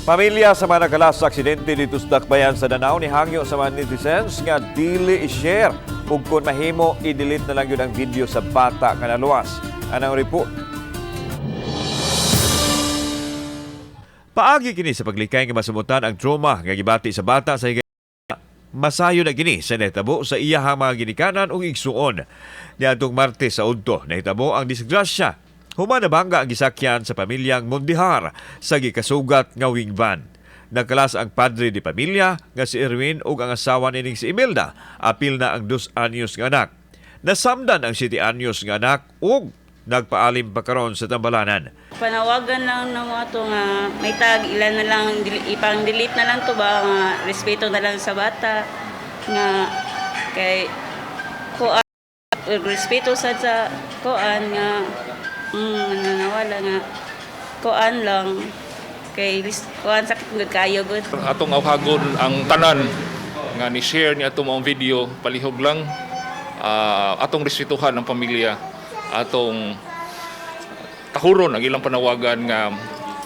Pamilya sa mga nakalas sa aksidente dito sa Dakbayan sa Danao ni hangyo sa mga netizens nga dili i-share ug kung mahimo i-delete na lang yun ang video sa bata nga naluwas. Anang report? Paagi kini sa paglikay nga masumutan ang trauma nga gibati sa bata sa higay masayo na kini sa nahitabo sa iyahang mga ginikanan ug igsuon. Niadtong Martes sa udto, nahitabo ang disgrasya. Human nabangga ang gisakyan sa pamilyang Mundihar sa gikasugat nga wing van. Nakalas ang padre di pamilya nga si Erwin ug ang asawa nining si Imelda, apil na ang 2 anyos nga anak. Nasamdan ang 7 anyos nga anak ug nagpaalim pa karon sa tambalanan. Panawagan lang na mo ato nga may tag ilan na lang ipang delete na lang to ba nga respeto na lang sa bata nga kay kuan, respeto sad sa kuan nga nawala nga kuan lang kay kuan, sakit gud kayo gud. Atong awhagon ang tanan nga ni share ni atong maong video, palihog lang, atong respetuhan ang pamilya, atong tahuron ang ilang panawagan nga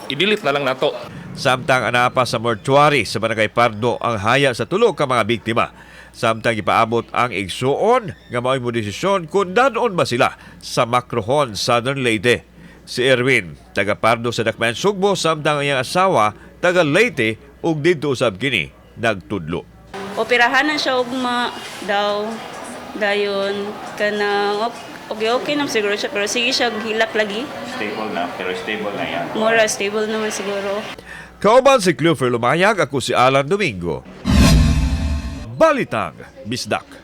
i-delete na lang nato. Samtang anapa sa mortuary sa Barangay Pardo ang haya sa tulo ka mga biktima. Samtang ipaabot ang igsuon nga mao'y mo desisyon kung dadon ba sila sa Macrohon, Southern Leyte. Si Erwin, taga Pardo sa Dakbayan Sugbo, samtang ang iyang asawa, taga Leyte ug didto usab kini nagtudlo. Operahanan siya ugma daw, dayon kanang okay okay naman siguro siya pero sige siya hilak lagi. Stable na, pero stable na yan. Mura stable naman siguro. Kauban si Cleofer Lumayag, ako si Alan Domingo. Balitang Bisdak.